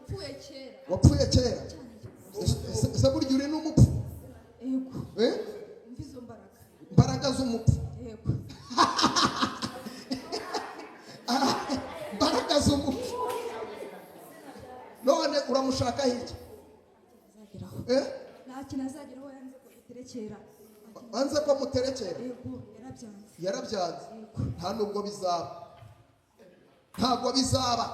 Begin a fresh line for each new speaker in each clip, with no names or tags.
Napfuye kera.
Wapfuye kera. Ese burya uri n'umupfu?
Yego.
Eh?
Umva izo mbaraga.
Imbaraga z'umupfu.
Yego.
Imbaraga z'umupfu. None uramushaka iki?
Azageraho.
Eh?
Nta kintu azageraho, yanze ko duterekera.
Banze ko muterekera.
Yego, yarabyanze.
Yarabyanze.
Yego.
Nta nubwo bizaba. Ntabwo bizaba.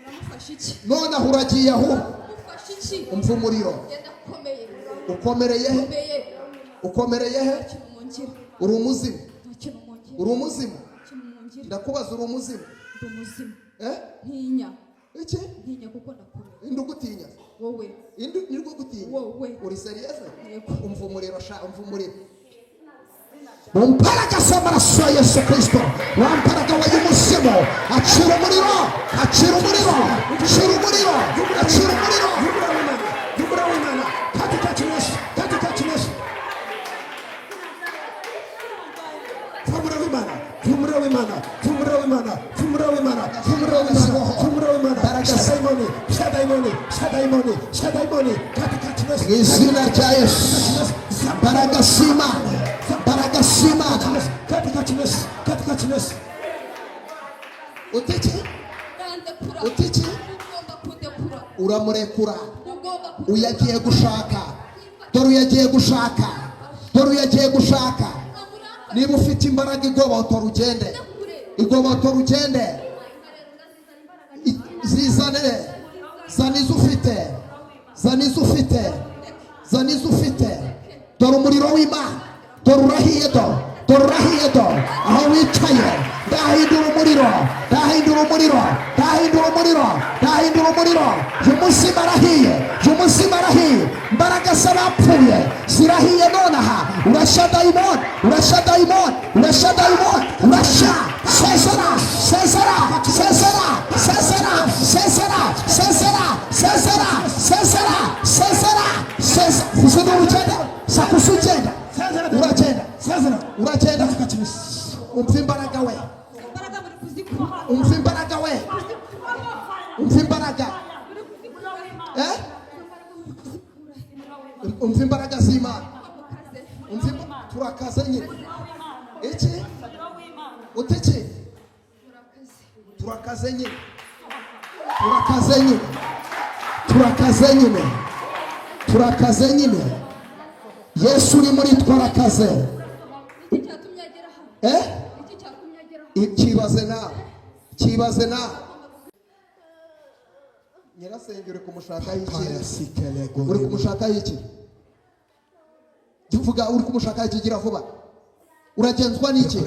Muramufasha iki?
None aho uragiye aho?
Mufasha iki?
Umva umuriro.
Genda ukomeye.
Ukomereye he?
Ukomeye.
Ukomereye he?
Nta kintu mungira.
Uri umuzimu.
Nta kintu mungira.
Uri umuzimu.
Nta kintu mungira.
Ndakubaza, uri umuzimu?
Ndi umuzimu.
Eh?
Ntinya.
Iki?
Ntinya kuko ndakomeye.
Indi ugutinya?
Wowe.
Indi nirwo gutinya?
Wowe.
Uri serious?
Yego.
Umva umuriro sha, umva umuriro. Mu mbaraga z'amaraso ya Yesu Kristo, wa mbaraga wa y'umuzimu, acira umuriro, acira umuriro, acira umuriro, acira umuriro.
Umuriro w'Imana, katika jina Yesu, katika jina Yesu. Umuriro w'Imana, umuriro w'Imana, umuriro w'Imana, umuriro w'Imana, umuriro w'Imana, umuriro w'Imana. Shadaimoni, shadaimoni, shadaimoni, shadaimoni, katika jina Yesu.
Mu izina rya Yesu, mbaraga z'Imana, mbaraga z'Imana.
Katika jina Yesu, katika jina Yesu.
Utiki?
Urandekura.
Utiki?
Ugomba kundekura.
Uramurekura.
Ugomba kundekura.
Uyagiye gushaka. Dore uyagiye gushaka. Dore uyagiye gushaka. Niba ufite imbaraga igobotora ugende. Igobotora ugende. Zizane. Zana izo ufite. Zana izo ufite. Zana izo ufite. Dore umuriro w'Imana. Dore urahiye do. Dore urahiye do. Aho wicaye ndahindura umuriro. Ndahindura umuriro. Ndahindura umuriro. Ndahindura umuriro. Uyu munsi barahiye. Uyu munsi barahiye. Imbaraga z'abapfuye zirahiye nonaha. Urashya dayimoni. Urashya dayimoni. Urashya dayimoni. Urashya. Sezera. Sezera. Sezera. Sezera. Sezera. Sezera. Sezera. Sezera. Sezera. Sezera. Kusudu ugenda. Sakusu ugenda. Uragenda.
Sezera.
Uragenda.
Katika jina Yesu.
Umva imbaraga we.
Imbaraga muri kuzikura.
Umva imbaraga we. Umva imbaraga.
Muri kuzikura.
Eh? Umva imbaraga z'Imana. Umva turakaze nyine. Iki? Utiki? Turakaze nyine. Turakaze nyine. Turakaze nyine. Turakaze nyine. Yesu uri muri twarakaze.
Iki cyatumye agera hano?
Eh?
Iki cyatumye agera hano?
Kibaze nawe. Kibaze nawe. Nyirasenge uri kumushaka iki? Uri kumushaka iki? Tuvuga uri kumushaka iki, gira vuba. Uragenzwa n'iki?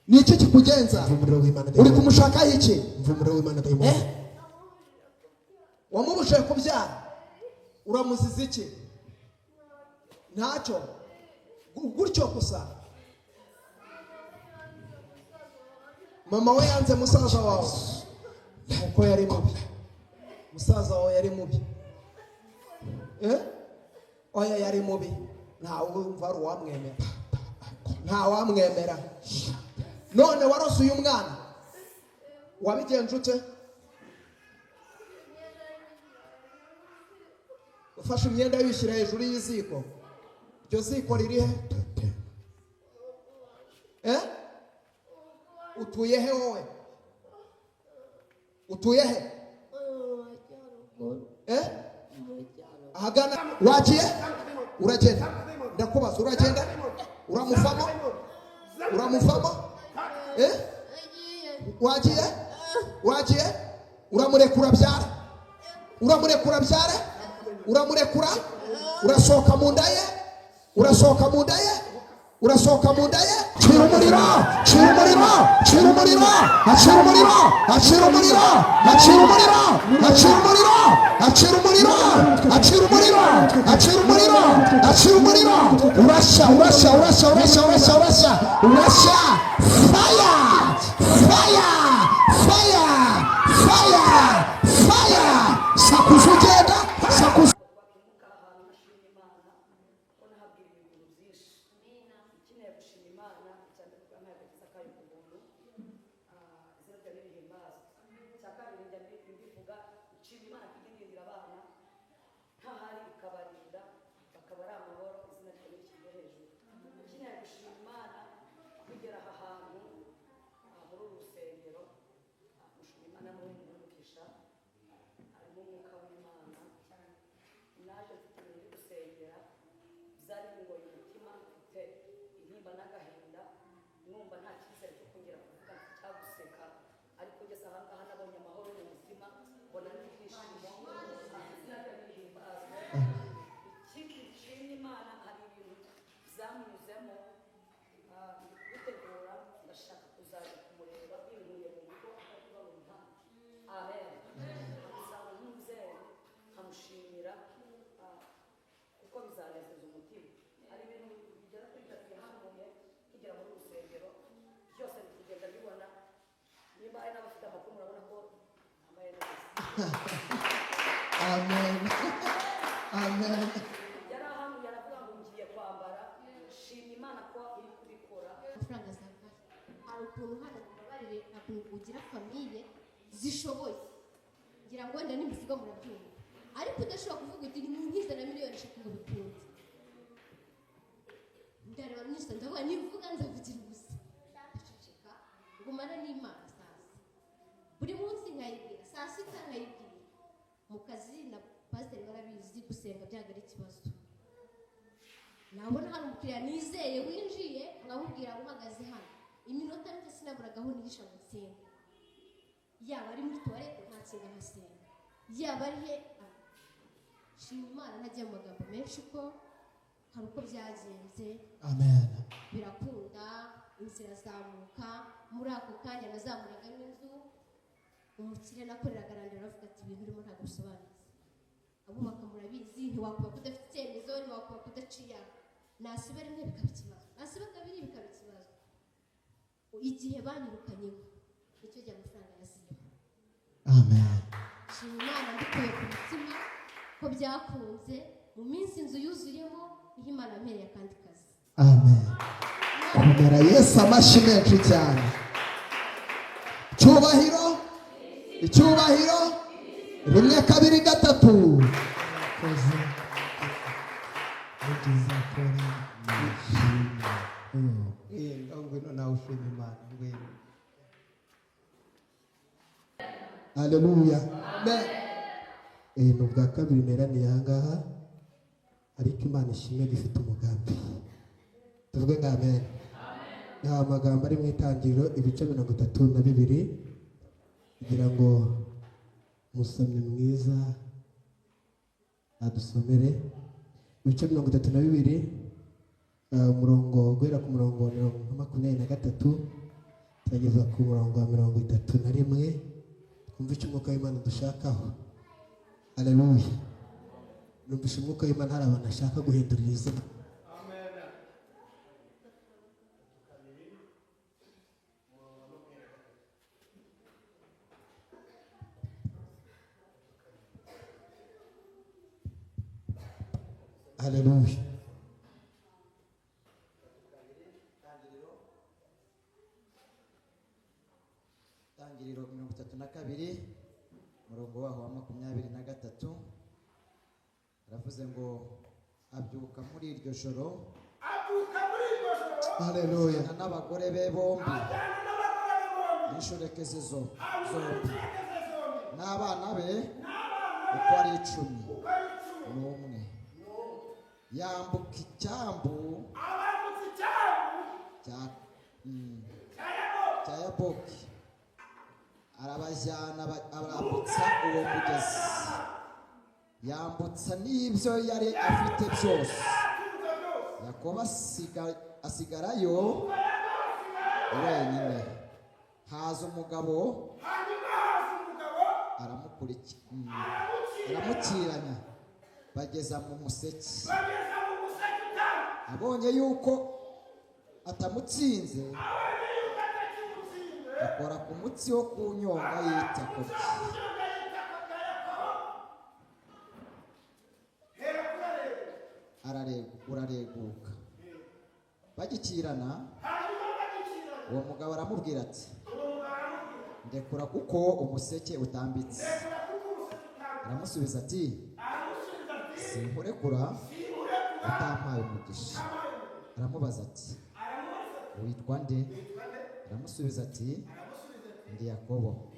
Ni iki kikugenza?
Umuriro w'Imana.
Uri kumushaka iki?
Umuriro w'Imana dayimoni.
Eh? Wamubujije kubyara. Uramuziza iki? Ntacyo. Gutyo gusa. Mama we yanze musaza wawe kuko yari mubi. Musaza wawe yari mubi. Eh? Oya yari mubi. Ntawe wumva ari uwamwemera. Nta wamwemera. None warose uyu mwana. Wabigenje ute? Ufashe imyenda yishyira hejuru y'iziko. Iryo ziko riri he? Eh? Utuye he wowe? Utuye he? Eh? Ahagana wagiye? Uragenda. Ndakubaza, uragenda? Uramuvamo? Uramuvamo? Eh? Wagiye? Wagiye? Uramurekura byara? Uramurekura byara? Uramurekura? Urasohoka mu nda ye? Urasohoka mu nda ye? Urasohoka mu nda ye? Cira umuriro! Cira umuriro! Cira umuriro! Acira umuriro! Acira umuriro! Acira umuriro! Acira umuriro! Acira umuriro! Acira umuriro! Acira umuriro! Acira umuriro! Urashya, urashya, urashya, urashya, urashya, urashya, urashya! Fire! Fire! Fire! Fire! Fire! Sakuza ugenda, sakuza.
Nshima Imana. Byari bingoye umutima, mfite intimba n'agahinda, numva nta cyizere cyo kongera kuvuga cyangwa guseka, ariko ngeze aha ngaha nabonye amahoro mu mutima, mbona n'ibyishimo. Izina rye rihimbazwe. Ikindi nshimye Imana, hari ibintu byamunyuzemo, ndi kubitegura, ndashaka kuzaza kumureba binkuye mu rugo atavuga ngo nta amen. Nkamusanga nk'umubyeyi, nkamushimira, kuko bizanezeza umutima. Hari ibintu bigera kuri bitatu yahanuye nkigera muri uru rusengero, byose ndi kugenda mbibona. Nimba hari n'abafite amakuru, murabona ko nambaye neza.
Amen, amen.
Yari ahanuye aravuga ngo ngiye kwambara. Shima Imana ko iri kubikora.
Amafaranga azavahe? Hari ukuntu hano, mubabarire, ntabwo ugira famille zishoboye, ngira ngo wenda nimbivuga murabyumva, ariko udashobora kuvuga uti nimunkize na miliyoni 3 ngo bikunde. Ndareba mwese, ndavuga nimvuga nzavugira ubusa, ndaceceka, ngumana n'Imana. Sasa buri munsi nkayibwira, saa sita nkayibwira. Mu kazi na pasiteri barabizi, gusenga byaga ari ikibazo. Nabona hari umukiriya nizeye winjiye, nkamubwira ngo uhagaze hano iminota mike, sinaburagaho nihisha ngo nsenge. Yaba ari muri toilette ntatsinda nkasenga, yaba ari he. Shima Imana, ntagiye mu magambo menshi, ko hari uko byagenze.
Amen.
Birakunda, inzira irazamuka. Muri ako kanya nazamuraga n'inzu, umukire nakoreraga arandira, aravuga ati ibintu urimo ntabwo bisobanutse. Abubaka murabizi, ntiwakubaka udafite icyemezo, ntiwakubaka udaciye aha. Nasiba rimwe bikaba ikibazo, nasiba kabiri bikaba ikibazo. Igihe banyirukanyeho nicyo gihe amafaranga yaziyeho.
Amen.
Shima Imana mbikuye ku mutima ko byakunze. Mu minsi inzu yuzuyemo niho Imana yampereye akandi kazi.
Amen. Komera Yesu amashyi menshi cyane. Icyubahiro, icyubahiro, rimwe, kabiri, gatatu.
Koze ibyiza akora nishimye. Ngwino nawe ushima Imana, ngwino.
Haleluya.
Ni ubwa kabiri neraniye aha ngaha, ariko Imana ishimwe gifite umugambi. Tuvuge ngo amen. Ni amagambo ari mu Itangiriro ibice 32, kugira ngo umusomyi mwiza adusomere ibice 32, umurongo guhera ku murongo wa 23 turageza ku murongo wa 31, twumve icyo umwuka w'Imana dushakaho. Haleluya. Numvise umwuka w'Imana hari abantu ashaka guhindurira izina. Haleluya.
Itangiriro 32, umurongo waho wa 23, aravuze ngo abyuka muri iryo joro,
Haleluya.
ajyana n'abagore be bombi n'inshoreke ze zombi n'abana be uko ari 11, yambuka icyambu cya Yaboki, arabajyana, arambutsa uwo mugezi, yambutsa n'ibyo yari afite byose. Yakobo asigarayo wenyine. Haza umugabo aramukiranya, bageza mu museke. Abonye yuko atamutsinze, akora ku mutsi wo ku nyonga y'itako rye. Urareguka. Bagikirana, uwo mugabo aramubwira ati ndekura kuko umuseke utambitse. Aramusubiza ati sinkurekura utampaye umugisha. Aramubaza ati witwa nde? Aramusubiza ati ndi Yakobo.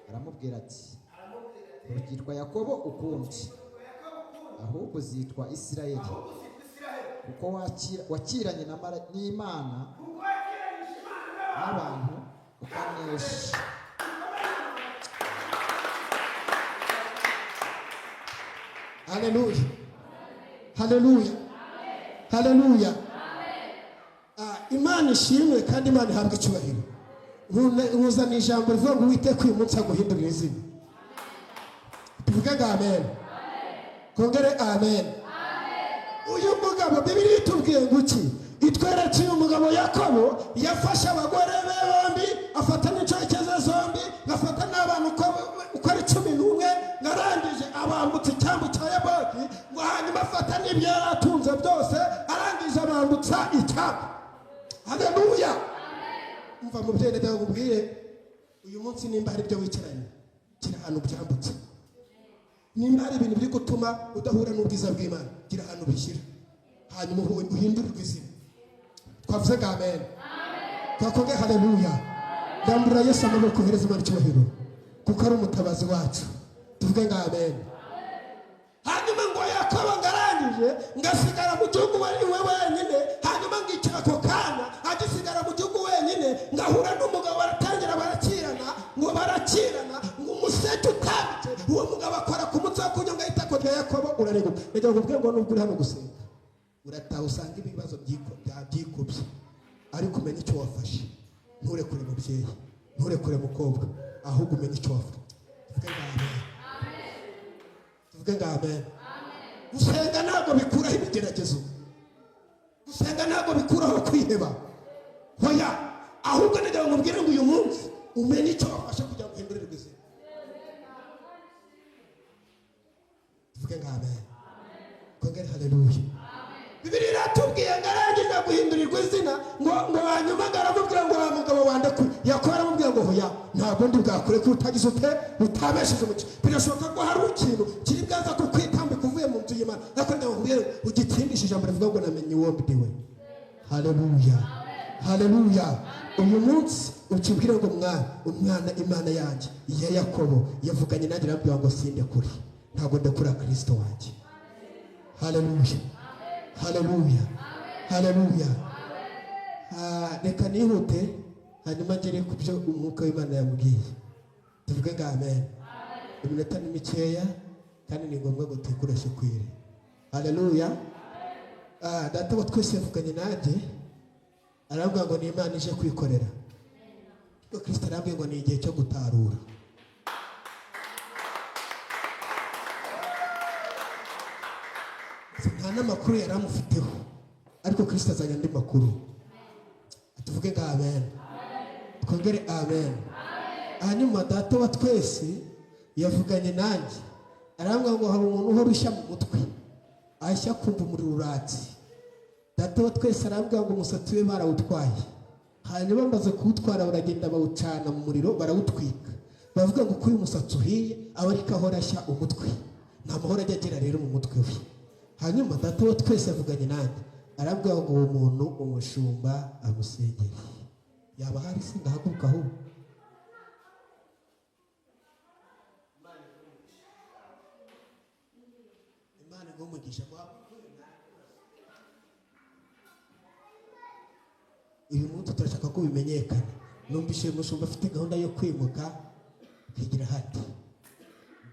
Aramubwira ati ntukitwa Yakobo ukundi, ahubwo uzitwa Isirayeli, Kuko wakiranye n'Imana n'abantu ukanesha.
Haleluya, haleluya, haleluya! Imana ishimwe kandi Imana ihabwe icyubahiro. Nkuzaniye ijambo rivuga ngo Uwiteka uyu munsi aguhindurira izina. Tuvuge ngo amen, kongere amen. Uyu mugabo, Bibiliya itubwiye ngo iki? Itweretse uyu mugabo Yakobo yafashe abagore be bombi, afata n'inshoreke ze zombi, afata n'abana uko ari 11, ngo arangije abambutse icyambu cya Yaboki, ngo hanyuma afata n'ibyo yari atunze byose, arangije abambutsa icyambu. Haleluya! Umva mubyeyi, ndagira ngo nkubwire uyu munsi, nimba hari ibyo wicaranye, gira ahantu byambutse. Nimba hari ibintu biri gutuma udahura n'ubwiza bw'Imana, gira ahantu bishyira, hanyuma uhindurirwe izina. Twavuze ngo amen, twakonge haleluya. Rambura Yesu amaboko, uhereza Imana icyubahiro kuko ari umutabazi wacu. Tuvuge ngo amen. Hanyuma ngo Yakobo ngo arangije ngo asigara mu gihugu we wenyine. Hanyuma ngo icyo ako kanya agisigara mu gihugu wenyine, ngo ahura n'umugabo, baratangira barakirana, ngo barakirana, ngo umuseke utambitse, uwo mugabo akora ku mutsi wo kunyonga itako rya Yakobo urareguka. Reka nkubwire ngo nubwo uri hano gusenga, urataha usanga ibibazo byikubye, ariko umenye icyo wafashe. Nturekure mubyeyi, nturekure mukobwa, ahubwo umenye icyo wafashe. Tuvuge ngo amen, tuvuge ngo amen. Gusenga ntabwo bikuraho ibigeragezo, gusenga ntabwo bikuraho kwiheba, hoya. Ahubwo ndagira ngo nkubwire ngo uyu munsi umenye icyo wafashe kugira ngo uhindurirwe izina. Tuvuge ngo amen, kongere haleluya. Bibiliya iratubwiye ngo arangije guhindurirwa izina, ngo hanyuma ngo aramubwira ngo wa mugabo wandekuye. Yakobo aramubwira ngo hoya, ntabwo ndi bwakure ko utagize ute, utabesheje umuco. Birashoboka ko hari ikintu kiri bwaza kukwitambika uvuye mu nzu y'Imana, ariko ndagira ngo nkubwire ngo ugitsindishe ijambo rivuga ngo namenye uwo ndiwe. Haleluya, haleluya! Uyu munsi ukibwire ngo mwana, umwana, Imana yanjye ya Yakobo yavuganye nanjye, irambwira ngo sindekure, ntabwo ndekura Kristo wanjye. Haleluya, haleluya, haleluya! Reka nihute, hanyuma ngere ku byo umwuka w'Imana yambwiye. Tuvuge ngo amen. Iminota ni mikeya kandi ni ngombwa ngo tuyikoreshe ukwire. Haleluya! Data wa twese yavuganye nanjye, arambwira ngo ni Imana ije kwikorera. Ariko Kristo arambwira ngo ni igihe cyo gutarura. Nta n'amakuru yari amufiteho, ariko Kristo azanye andi makuru. Tuvuge ngo amen, twongere amen. Hanyuma data wa twese yavuganye nanjye, arambwira ngo hari umuntu uhora ushya mu mutwe, ashya kumva umuriro uratse. Data wa twese arambwira ngo umusatsi we barawutwaye, hanyuma bamaze kuwutwara baragenda bawucana mu muriro barawutwika. Bavuga ngo uko uyu musatsi uhiye aba ariko ahora ashya umutwe, nta mahoro ajya agira rero mu mutwe we. Hanyuma data wa twese yavuganye nanjye, arambwira ngo uwo muntu umushumba amusengere. Yaba ahari se ngahaguruka ahubwo? Imana iguhe umugisha. Uyu munsi turashaka ko bimenyekana. Numvise umushumba afite gahunda yo kwimuka kwigira hano,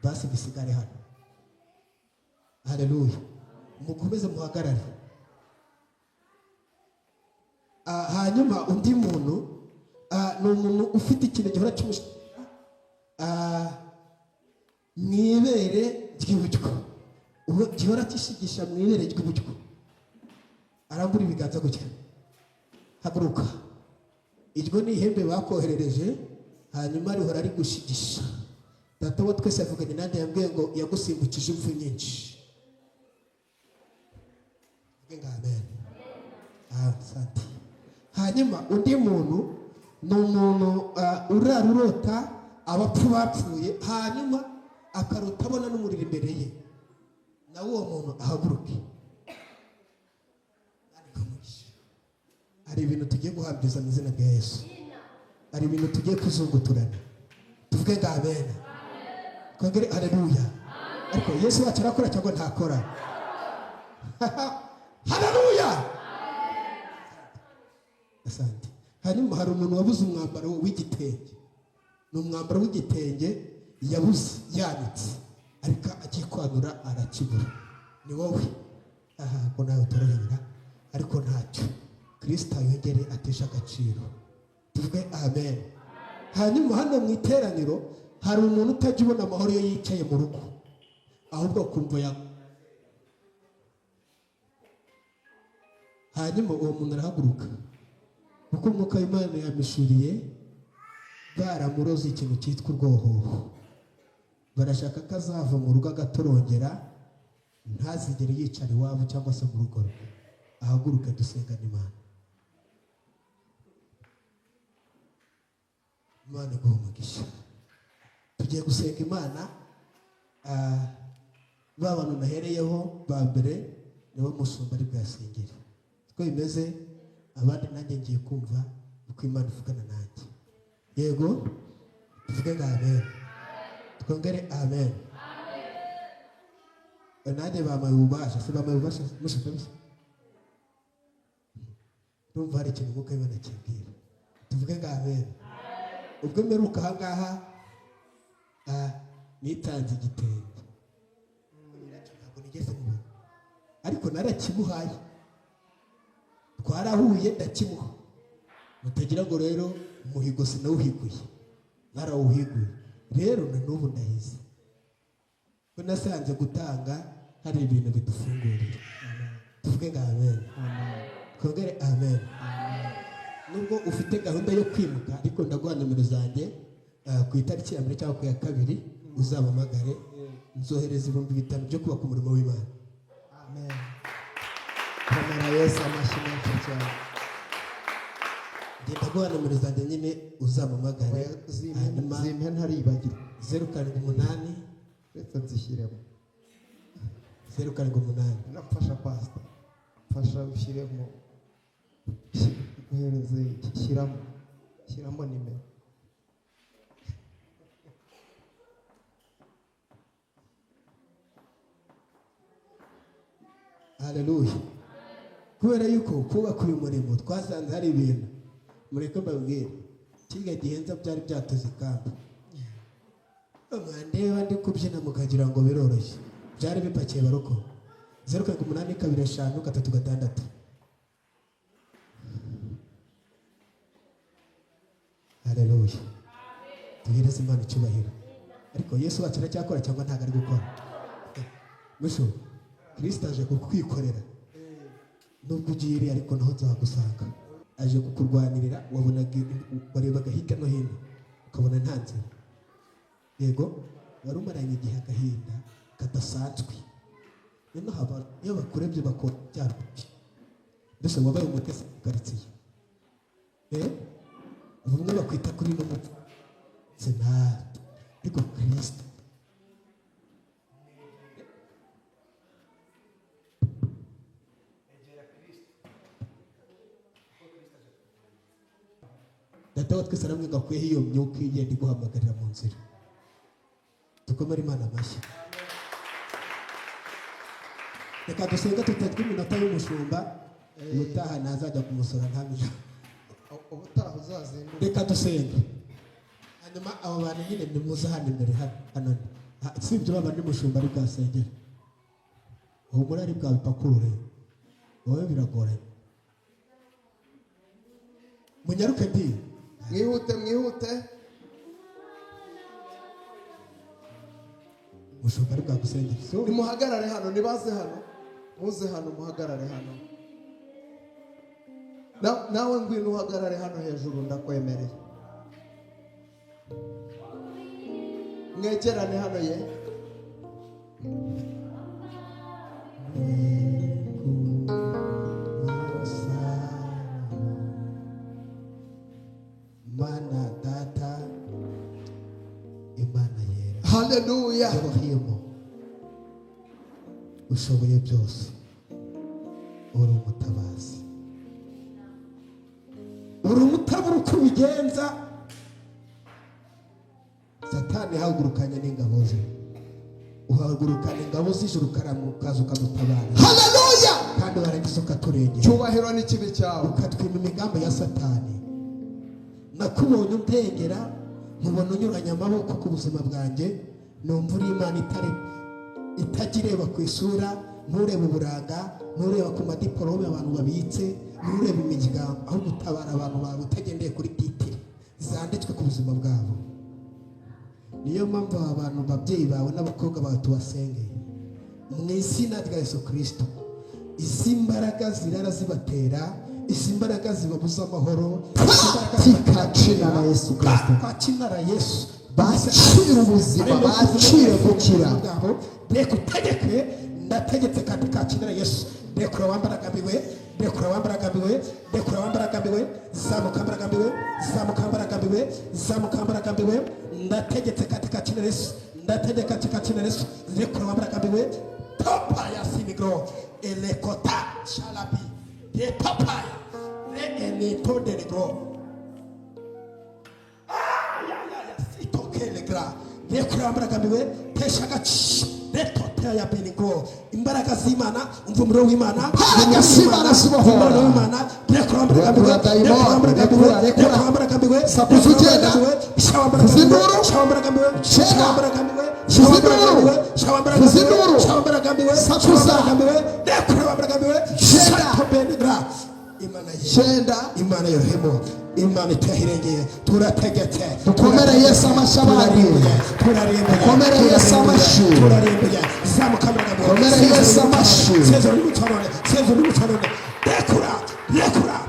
basi bisigare hano. Haleluya! Mukomeze muhagarare. Hanyuma undi muntu ni umuntu ufite ikintu gihora mu ibere ry'iburyo, gihora kishigisha mu ibere ry'iburyo. Arambura ibiganza gutya. Haguruka. Iryo ni ihembe bakoherereje, hanyuma rihora rigushigisha. Data wa twese yavuganye nanjye, yambwiye ngo yagusimbukije impfu nyinshi. Tuvuge ngo amen. Asante. Hanyuma undi muntu ni umuntu urara urota abapfu bapfuye, hanyuma akarota abona n'umuriro imbere ye. Nawe uwo muntu ahaguruke. Hari ibintu tugiye guhabwiza mu izina rya Yesu, hari ibintu tugiye kuzunguturana. Tuvuge ngo amen, twongere haleluya. Ariko Yesu wacu arakora cyangwa ntakora? Haleluya! Asante. Hanyuma hari umuntu wabuze umwambaro w'igitenge, ni umwambaro w'igitenge yabuze yanitse, ariko akikwanura arakibura. Ni wowe aha ko nawe utorohera, ariko ntacyo, Kirisita yongere ateshe agaciro, tuvuge amen. Hanyuma hano mu iteraniro hari umuntu utajya ubona amahoro iyo yicaye mu rugo, ahubwo akumva ya hanyuma uwo muntu arahaguruka, kuko Umwuka w'Imana yamishuriye baramuroze ikintu cyitwa urwohoho. Barashaka ko azava mu rugo agatorongera, ntazigere yicara iwabo cyangwa se mu rugo rwe. Ahaguruke dusengane Imana. Imana iguhe umugisha. Tugiye gusenga Imana. Ba bantu nahereyeho ba mbere nibo mushumba ari bwasengere, siko bimeze. Abandi nanjye ngiye kumva uko Imana ivugana nanjye. Yego, tuvuge ngo amen, twongere amen. Nanjye bamaye ububasha, se bamaye ububasha mushumba bisa. Ndumva hari ikintu Umwuka w'Imana kimbwira. Tuvuge ngo amen. Ubwo mperuka aha ngaha, nitanze igitenge, ntabwo nigeze mubona, ariko narakimuhaye, twarahuye ndakimuha. Mutagira ngo rero umuhigo sinawuhiguye, narawuhiguye. Rero na n'ubu ndahize ko nasanze gutanga hari ibintu bidufungurira. Tuvuge ngo amen, twongere amen. Nubwo ufite gahunda yo kwimuka, ariko ndaguha nomero zanjye, ku itariki ya 1 cyangwa ku ya 2 uzampamagare, nzohereza 5000 byo kubaka umurimo w'Imana.
Amen. Komera Yesu amashyi menshi cyane.
Ngenda guha nomero zanjye nyine, uzampamagare. Hanyuma
Zimpe ntaribagirwa.
078
Reka nzishyiremo.
078.
Mfasha pastor, mfasha ushyiremo, uhereze, shyiramo, shyiramo nimero.
Haleluya. Kubera yuko kubaka uyu murimo twasanze hari ibintu, mureke mbabwire, kiga gihenza byari byatoze ikamba. Mwandeba ndi kubyina mukagira ngo biroroshye, byari bipakiye baroko. 078 2 5 3 6. Haleluya. Duhereze Imana icyubahiro. Ariko Yesu wacu aracyakora cyangwa ntabwo ari gukora? Musho, Kristo aje kukwikorera. Nubwo ugiye iriya, ariko naho nzagusanga. Aje kukurwanirira, wabonaga, warebaga hirya no hino ukabona nta nzira. Yego, wari umaranye igihe agahinda kadasanzwe. Noneho iyo bakurebye bakora byaroroshye. Mbese wabaye umutesi mu karitsiye. Bamwe bakwita kuri no mupfu. Senat. Ariko Kristo Data wa twese aramwe ngo akuyeho iyo myuka igenda iguhamagarira mu nzira. Dukomere Imana amashyi. Reka dusenge tutatwe iminota y'umushumba, ubutaha ntazajya kumusura ntamenya.
Ubutaha uzazinduka.
Reka dusenge. Hanyuma abo bantu nyine nimuze hano imbere hano, hano. Si ibyo baba n'umushumba ari bwasengere. Humura ari bwabipakurure. Wowe biragoranye. Munyaruke ndi.
Mwihute, mwihute.
Mushumba ari bwagusengere. So,
nimuhagarare hano, nibaze hano. Muze hano, muhagarare hano. Nawe ngwino uhagarare hano hejuru, ndakwemereye. Mwegerane hano ye.
Mana data, Imana yera.
Haleluya.
Elohim, ushoboye byose, uri umutabazi, uri umutabura uko ubigenza. Satani ihagurukanye n'ingabo ze, uhagurukana ingabo z'ijuru ukaza ukadutabara.
Haleluya.
Kandi Kandi warangiza ukaturengera,
Cyubahiro n'ikibi cyawe.
ukatwima imigambi ya Satani. Nakubonye undengera, nkubona unyuranya amaboko ku buzima bwanjye, numva uri Imana itari itajya ireba ku isura, nturebe uburanga, ntureba ku madiporome abantu babitse, ntureba imiryango, ahubwo utabara abantu bawe utagendeye kuri titre zanditswe ku buzima bwabo. Niyo mpamvu aba bantu, babyeyi bawe n'abakobwa bawe, tubasengeye mu izina rya Yesu Kirisito. Izi mbaraga zirara zibatera, izi mbaraga zibabuza amahoro, izi mbaraga
Katika jina la Yesu Kristo.
Kwa jina la Yesu.
Bakire ubuzima, bakire gukira.
Bwabo reka utegeke. Ndategetse katika jina la Yesu. Rekura wambaragamiwe, rekura wambaragamiwe, rekura wambaragamiwe. Zamuka mbaragamiwe, zamuka mbaragamiwe, zamuka mbaragamiwe. Ndategetse katika jina la Yesu, ndategeka katika jina la Yesu. Rekura wambaragamiwe. Topa ya sinigro elekota shalabi de papaya re enito delegro itokelegra. Rekurambaragambiwe, tesha agaci retoteya benigo. Imbaraga z'Imana, umva umuriro w'Imana.
Imbaraga z'Imana zibohora.
Umuriro w'Imana. Rekurambaragambiwe.
Rekura dayimoni, rekura, rekura.
Rekurambaragambiwe.
Sakuza ugenda. Vuza induru. Cenda. Vuza induru. Vuza induru. Sakuza. Cenda.
Imana ye
Cyenda.
Imana yohemo, Imana itahirengeye, turategetse.
Dukomere Yesu amashyi abandi.
Turarimbuye.
Dukomere Yesu amashyi.
Turarimbuye. Zamuka muragabo.
Dukomere Yesu amashyi.
Sezero n'umucanone, sezero n'umucanone. Rekura, rekura.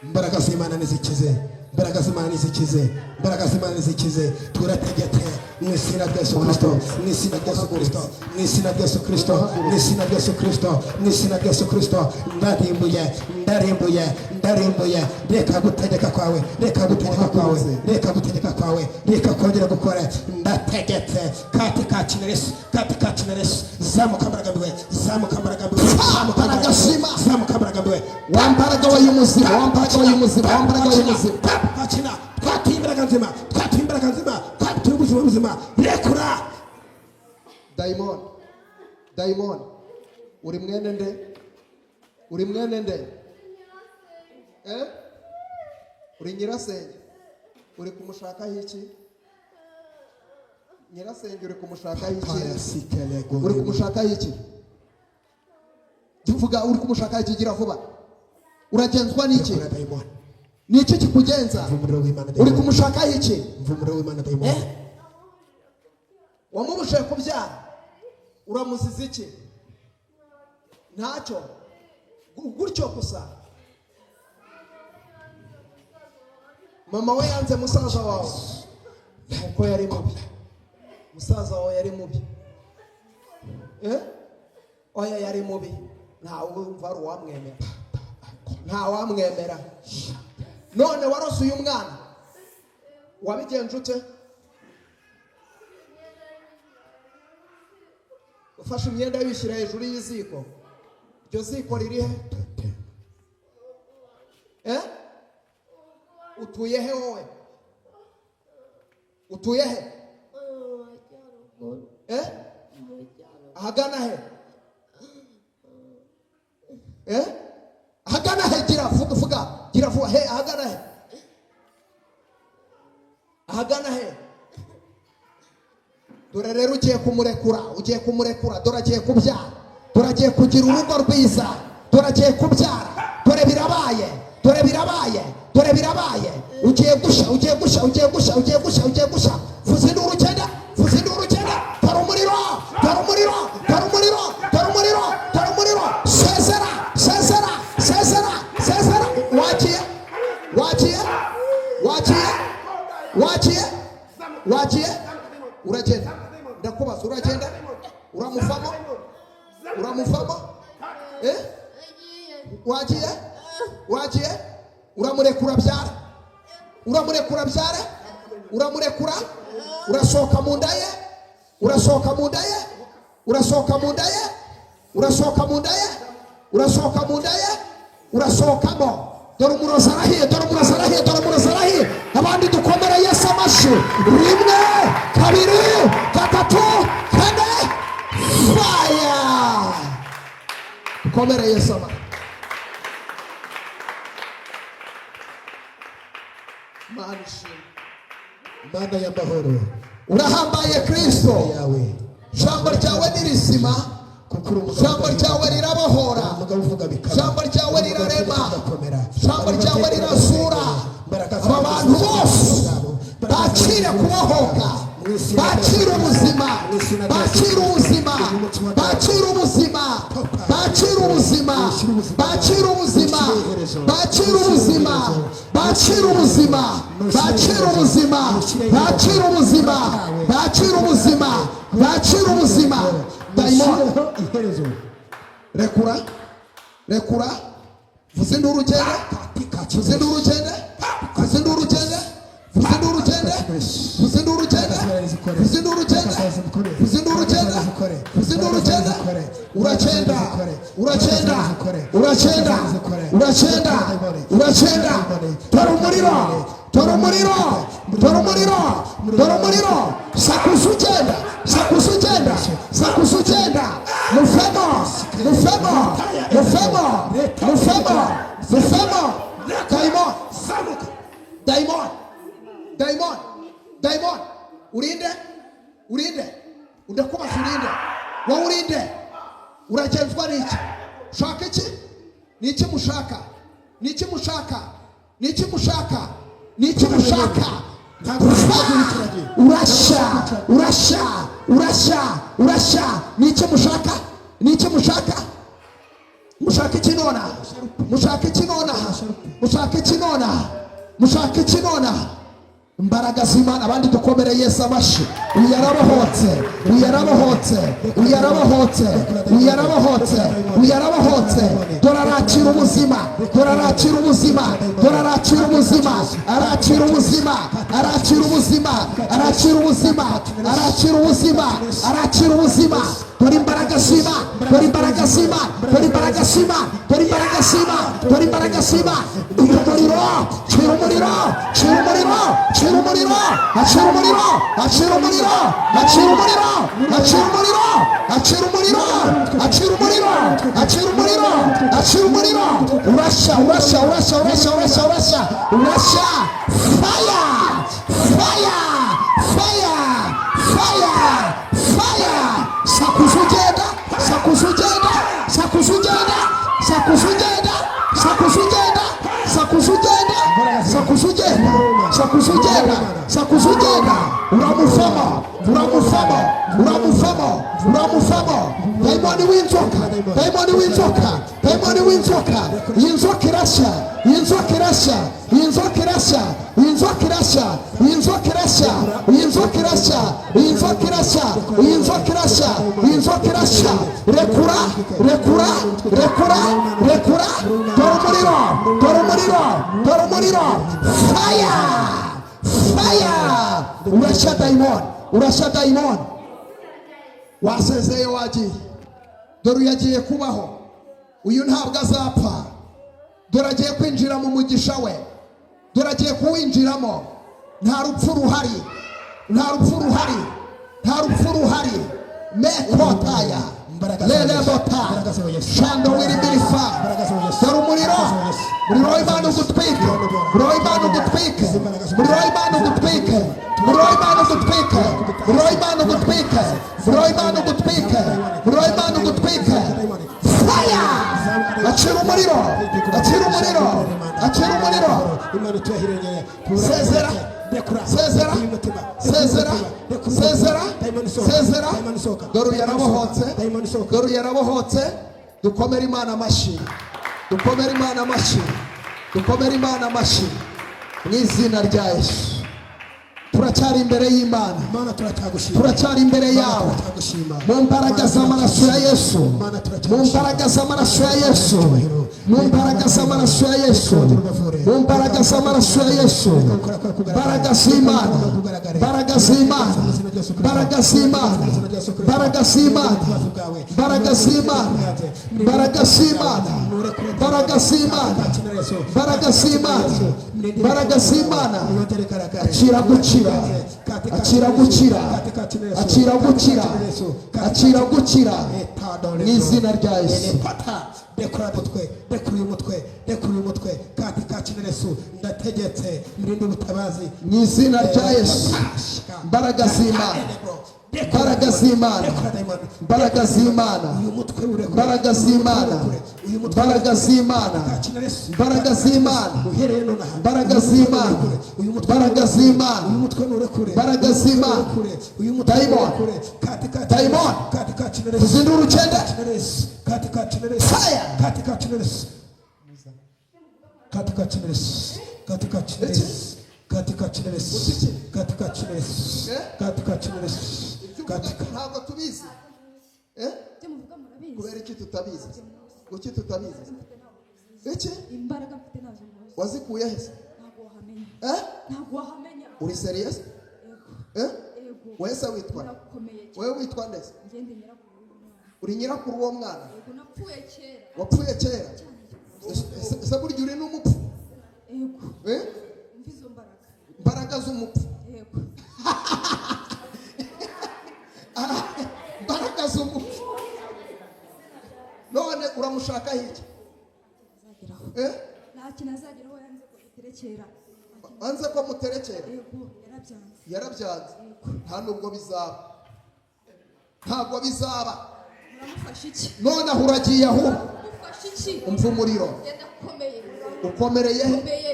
Imbaraga z'Imana nizikize, imbaraga z'Imana nizikize, imbaraga z'Imana nizikize. Turategetse mu izina rya Yesu Kristo, mu izina rya Yesu Kristo, mu izina rya Yesu Kristo, mu izina rya Yesu Kristo, mu izina rya Yesu Kristo. Ndarimbuye, ndarimbuye, ndarimbuye. Reka gutegeka kwawe, reka gutegeka kwawe, reka gutegeka kwawe, reka kongera gukora. Ndategetse katika jina la Yesu, katika jina la Yesu. Zamuka mbaragamiwe, zamuka mbaragamiwe, zamuka
Mbaraga z'Imana.
zamuka mbaragamiwe.
Wa mbaraga we y'umuzima, wa mbaraga we y'umuzima, wa mbaraga we y'umuzima.
Twakina, twatuye imbaraga nzima, twatuye imbaraga nzima, twatuye ubuzima buzima. Rekura.
Dayimoni, dayimoni, uri mwene nde? Uri mwene nde? Eh, uri nyirasenge? Uri kumushakaho iki? Nyirasenge, uri kumushakaho iki? Uri kumushakaho iki? Tuvuga, uri kumushakaho iki? Gira vuba. Uragenzwa n'iki?
Rekura dayimoni.
Ni iki kikugenza?
Mva umuriro w'Imana
Uri
dayimoni.
kumushakaho iki?
Mva umuriro w'Imana dayimoni.
Eh? Wamubujije kubyara, uramuziza iki? Ntacyo. Gutyo gusa. Mama we yanze musaza wawe kuko yari mubi. Musaza wawe yari mubi. Eh? Oya, yari mubi, ntawe wumva ari uwamwemera, ntawamwemera. None warose uyu mwana, wabigenje ute? Ufashe imyenda wishyira hejuru y'iziko. Iryo ziko riri he? Eh? Utuye he wowe? Utuye he? Eh? Ahagana he? Eh? Ahagana he? Gira vuga, vuga, gira vuba. He, ahagana he? Ahagana he? Dore rero ugiye kumurekura, ugiye kumurekura. Dore agiye kubyara, dore agiye kugira urugo rwiza, dore agiye kubyara. Dore birabaye, dore birabaye, dore birabaye. Ugiye gusha, ugiye gusha, ugiye gusha, ugiye gusha, ugiye gusha. Vuza induru ugenda, vuza induru ugenda. Dore umuriro, dore umuriro, dore umuriro, dore umuriro, dore umuriro. Sezera, sezera, sezera, sezera. Wagiye, wagiye, wagiye, wagiye, wagiye. Uragenda, ndakubaza, uragenda, uramuvamo, uramuvamo? Eh? Wagiye, wagiye. Uramurekura byara, uramurekura byara, uramurekura. Urasohoka mu nda ye, urasohoka mu nda ye, urasohoka mu nda ye, urasohoka mu nda ye, urasohoka mu nda ye, urasohokamo. Dore umurozi arahiye, dore umurozi arahiye, dore umurozi arahiye. Abandi dukomere Yesu amashyi. Rimwe, kabiri, gatatu, kane.
Dukomere Yesu amashyi. Mana ishimwe.
Mana y'amahoro,
Urahambaye Kristo.
yawe.
Ijambo ryawe ni rizima.
Kuko uri umugabo,
Ijambo ryawe rirabohora.
umugabo uvuga bikaba.
Ijambo ryawe rirarema.
Bigakomera.
Ijambo ryawe rirazura. Aba bantu bose bakire kubohoka, bakire ubuzima, bakire ubuzima, bakire ubuzima, bakire ubuzima, bakire ubuzima, bakire ubuzima, bakire ubuzima, bakire ubuzima, bakire ubuzima, bakire ubuzima, bakire ubuzima. Dayimoni,
Mushyireho iherezo.
Rekura, rekura, vuza induru ugende, vuza induru ugende, vuza induru ugende, vuza induru ugende, vuza induru ugende, vuza induru ugende, vuza induru ugende, vuza induru ugende. Uragenda, uragenda, uragenda, uragenda, uragenda. Tora umuriro, tora umuriro, tora umuriro, tora umuriro. Sakuza ugenda, sakuza ugenda, sakuza ugenda. Mufemo, mufemo, mufemo, mufemo, mufemo. Dayimoni, dayimoni, dayimoni, dayimoni, urinde, urinde, ndakubaza, urinde, wowe urinde, uragenzwa n'iki? Ushaka iki? Ni iki mushaka? Ni iki mushaka? Ni iki mushaka? Ni iki mushaka? Urashya, urashya, urashya, urashya. Ni iki mushaka? Ni iki mushaka? Mushaka iki nonaha? Mushaka iki nonaha? Mushaka iki nonaha? Mushaka iki nonaha? Imbaraga z'Imana. Abandi dukomere Yesu amashyi. Uyu yarabohotse, uyu yarabohotse, uyu yarabohotse, uyu yarabohotse, uyu yarabohotse. Dore arakira ubuzima, dore arakira ubuzima, dore arakira ubuzima, arakira ubuzima, arakira ubuzima, arakira ubuzima, arakira ubuzima, arakira ubuzima. Dore imbaraga z'Imana, dore imbaraga z'Imana, dore imbaraga z'Imana, dore imbaraga z'Imana, dore imbaraga z'Imana. Uyu muriro, cira umuriro, cira umuriro, acira umuriro, acira umuriro, acira umuriro, acira umuriro, acira umuriro, acira umuriro, acira umuriro, acira umuriro, acira umuriro. Urashya, urashya, urashya, urashya, urashya, urashya, urashya. Fire, fire, fire, fire, fire. Sakuza ugenda, sakuza ugenda, sakuza ugenda, sakuza ugenda, sakuza ugenda, sakuza ugenda, sakuza ugenda, sakuza ugenda, sakuza ugenda. Uramufamo, uramufamo, uramufamo, uramufamo. Dayimoni w'inzoka, dayimoni w'inzoka, dayimoni w'inzoka. Iyi nzoka irashya, iyi nzoka irashya, iyi nzoka irashya, iyi nzoka irashya, iyi nzoka irashya, iyi nzoka irashya, iyi nzoka irashya, iyi nzoka irashya, iyi nzoka irashya. Rekura, rekura, rekura, rekura. Dore umuriro, dore umuriro, dore umuriro. Fire, fire. Urashya dayimoni, urashya dayimoni. Wasezeye, wagiye. Dore uyu agiye kubaho, uyu ntabwo azapfa. Dore agiye kwinjira mu mugisha we, dore agiye kuwinjiramo. Nta rupfu ruhari, nta rupfu ruhari, nta rupfu ruhari. Mekotaya lelebota shando wirimbirifa. Dore umuriro, umuriro w'Imana ugutwike, umuriro w'Imana ugutwike, umuriro w'Imana ugutwike, umuriro w'Imana ugutwike, umuriro w'Imana ugutwike, umuriro w'Imana ugutwike, umuriro w'Imana ugutwike. Fire! Acira umuriro, acira umuriro, acira umuriro. Sezera, sezera, sezera, sezera, sezera. Dore uyu yarabohotse, dore uyu yarabohotse. Dukomere Imana amashyi, dukomere Imana amashyi, dukomere Imana amashyi mu izina rya Yesu. Turacyari imbere y'Imana.
Mana, turacyagushima.
Turacyari imbere yawe.
Turacyagushima.
Mu mbaraga z'amaraso ya Yesu, mu mbaraga z'amaraso ya Yesu, mu mbaraga z'amaraso ya Yesu, mu mbaraga z'amaraso ya Yesu. Mbaraga z'Imana, mbaraga z'Imana, mbaraga z'Imana, mbaraga z'Imana, mbaraga z'Imana, mbaraga z'Imana, mbaraga z'Imana, mbaraga z'Imana, mbaraga z'Imana. Akira gukira, akira gukira, akira gukira, akira gukira mu izina rya Yesu.
Rekura mutwe, rekura uyu mutwe, rekura uyu mutwe, katika jina la Yesu. Ndategetse murinde ubutabazi.
Mu izina rya Yesu. Mbaraga z'Imana, mbaraga z'Imana, mbaraga z'Imana,
Uyu mutwe urekure.
mbaraga z'Imana,
Uyu mutwe.
mbaraga z'Imana,
Katika jina la Yesu.
mbaraga z'Imana,
Uhereye nonaha.
mbaraga
Uyu mutwe
z'Imana,
nurekure. Uyu mutwe
mbaraga
nurekure.
z'Imana,
Uyu mutwe nurekure.
mbaraga
Uyu mutwe
z'Imana.
nurekure. Uyu mutwe
Dayimoni.
nurekure. Katika jina la Yesu.
Dayimoni.
Katika jina la Yesu.
Tuzindure urugendo.
Jina la Yesu. Katika jina la Yesu.
Fire.
Katika jina la Yesu. Katika jina la Yesu. Katika jina la Yesu. Katika jina la Yesu. Katika jina la Yesu.
Eh?
Katika jina la Yesu.
Ibyo uvuga
Katika
ntabwo tubizi. Eh?
Ibyo muvuga murabizi.
Kubera iki tutabizi? Kuki tutabizi? Iki
Imbaraga mfite ntazo muzi.
wazikuye he se?
Ntabwo wahamenya.
Eh?
Ntabwo wahamenya.
Uri serious?
Yego.
Eh?
Yego.
Wese witwa nde?
Ndakomeye cyane.
Wewe witwa nde se?
Ngende nyirakuru w'umwana.
Uri nyirakuru w'uwo mwana?
Yego, napfuye kera.
Wapfuye kera?
Cyane.
Ese burya uri n'umupfu?
Yego.
Eh?
Umva izo mbaraga.
Mbaraga z'umupfu.
Yego.
Mbaraga z'umupfu. None uramushaka iki?
Azageraho.
Eh?
Nta kintu azageraho, yanze ko iterekera.
Anze ko muterekera.
Yego, yarabyanze.
Yarabyanze.
Yego.
Nta nubwo bizaba. Ntabwo bizaba.
Muramufasha iki?
Nonaha uragiye ahubwo.
Mufasha iki?
Umva umuriro.
Ngenda akomeye.
Ukomereye he?
Ukomeye.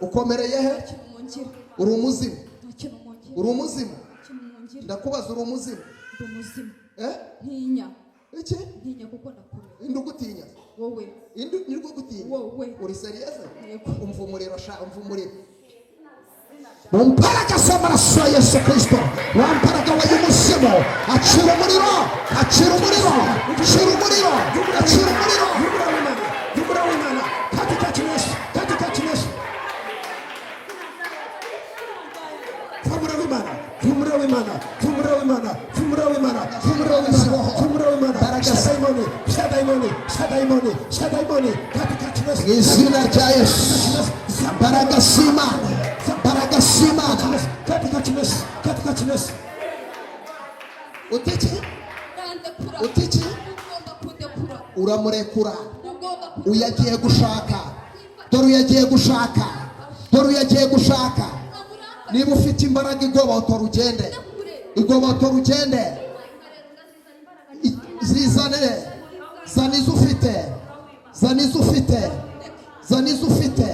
Ukomereye he?
Nta kintu mungira.
Uri umuzimu.
Nta kintu mungira.
Uri umuzimu.
Nta kintu mungira.
Ndakubaza, uri umuzimu?
Ndi umuzimu.
Eh?
Ntinya.
Iki?
Ntinya kuko ndakomeye.
Indi ugutinya?
Wowe.
Indi nirwo gutinya?
Wowe.
Uri serious?
Yego.
Umva umuriro sha, umva umuriro. Mu mbaraga z'amaraso ya Yesu Kristo, wa mbaraga wa y'umuzimu, acira umuriro, acira umuriro, acira umuriro, acira umuriro.
Umuriro w'Imana, umuriro w'Imana, katika jina la Yesu, katika jina la Yesu. Umuriro w'Imana, umuriro w'Imana, umuriro w'Imana, umuriro w'Imana, umuriro w'Imana, umuriro w'Imana. Shadaimoni, shadaimoni, shadaimoni, shadaimoni, katika jina la Yesu.
Mu izina rya Yesu, mbaraga z'Imana, mbaraga z'Imana.
Katika jina la Yesu, katika jina la Yesu.
Utiki?
Urandekura.
Utiki?
Ugomba kundekura.
Uramurekura.
Ugomba kundekura.
Uyu agiye gushaka, dore uyu agiye gushaka, dore uyu agiye gushaka. Niba ufite imbaraga, igobotora ugende, igobotora ugende. Zizane, zana izo ufite, zana izo ufite, zana izo ufite.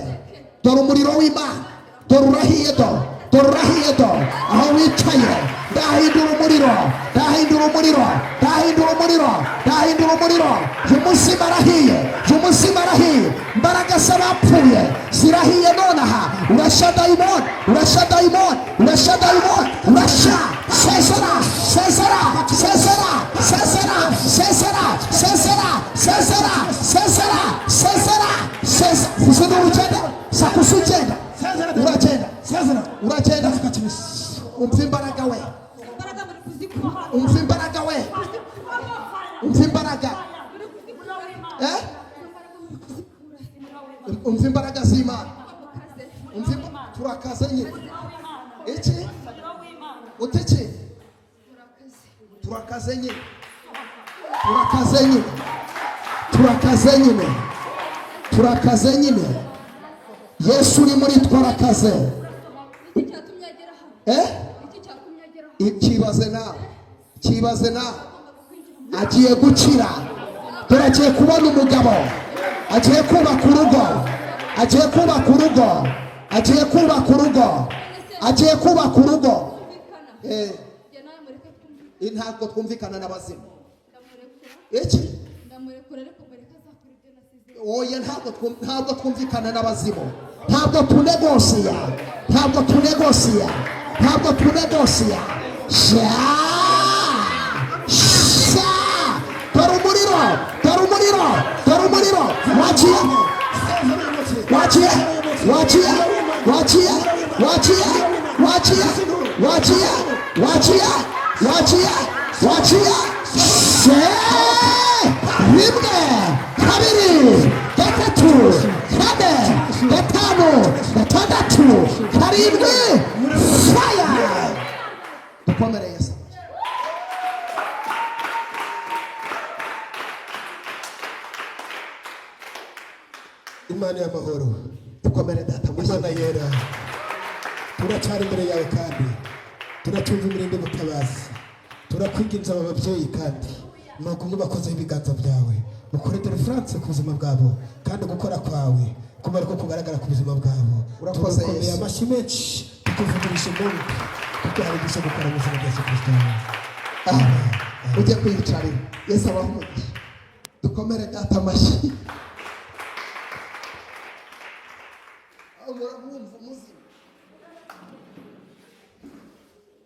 Dore umuriro w'Imana, dore urahiye, do dore urahiye, do aho wicaye ndahindura umuriro, ndahindura umuriro, ndahindura umuriro, ndahindura umuriro. Uyu munsi barahiye, uyu munsi barahiye. Imbaraga z'abapfuye zirahiye nonaha. Urashya dayimoni, urashya dayimoni, urashya dayimoni, urashya. Sezera, sezera, sezera, sezera, sezera, sezera, sezera, sezera, sezera, sezera. Kusudi urugenda, sakusi ugenda, uragenda.
Sezera.
Uragenda.
Katika jina la Yesu.
Umva imbaraga we.
Imbaraga muri kuzikura.
Umva imbaraga we, umva imbaraga.
Muri kuzikura.
Eh?
Imbaraga muri kuzikura.
Umva imbaraga z'Imana.
Mukaze.
Umva turakaze nyine. Iki utiki?
Murakaze.
Turakaze nyine, turakaze nyine, turakaze nyine, turakaze nyine. Yesu uri muri twe arakaze.
Iki cyatumye agera hano?
Eh?
Iki cyatumye agera hano?
Kibaze nawe, kibaze nawe. Agiye gukira, dore agiye kubona umugabo, agiye kubaka urugo, agiye kubaka urugo, agiye kubaka urugo, agiye kubaka urugo.
Twumvikana.
Eh,
Njye nawe mureke twumvikane.
ntabwo twumvikana n'abazimu.
Ndamurekura.
Iki?
Ndamurekura, ariko mureke azakora ibyo nasize.
Oya, ntabwo twumvikana n'abazimu. Ntabwo tunegosiya, ntabwo tunegosiya, ntabwo tunegosiya. Sha sha, dore umuriro, dore umuriro, dore umuriro waciye, waciye, waciye, waciye, waciye, waciye, waciye, waciye, waciye, waciye. She, rimwe, kabiri, gatatu, kane, gatanu, gatandatu, karindwi. Fire! Dukomereye Yesu.
Imana y'amahoro,
Dukomere data
Imana
amashyi.
yera, turacyari imbere yawe kandi turacyumva imirindi mutabazi. Turakwinginze aba babyeyi, kandi ni ukumwe bakozeho ibiganza byawe, ukore deliverance ku buzima bwabo, kandi gukora kwawe kuba ariko kugaragara ku buzima bwabo.
Urakoze,
Tugukomeye
Yesu.
amashyi menshi, tukuvugirisha impundu kuko hari ibyo gukora mu izina rya Yesu Kristo.
Amen. Ujye kwiyicarira. Yesu abahe umugisha. Dukomere data amashyi. Aho murabumva umuzimu,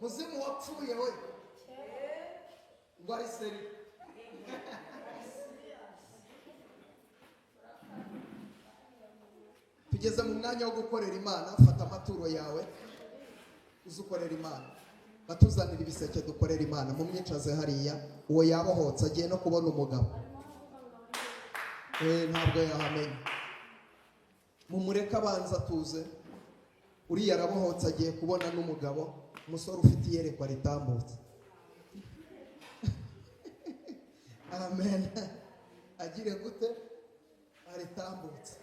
muzimu wapfuye we ngo ari seri. Tugeze mu mwanya wo gukorera Imana. Fata amaturo yawe uze ukorera Imana. Batuzanira ibiseke dukorera Imana. Mumwicaze hariya. Uwo yabohotse, agiye no kubona umugabo. Ntabwo yahamenya. Mumureke abanza atuze. Uriya arabohotse, agiye kubona n'umugabo, umusore ufite iyerekwa ritambutse. Amen. Agire gute? Aritambutse.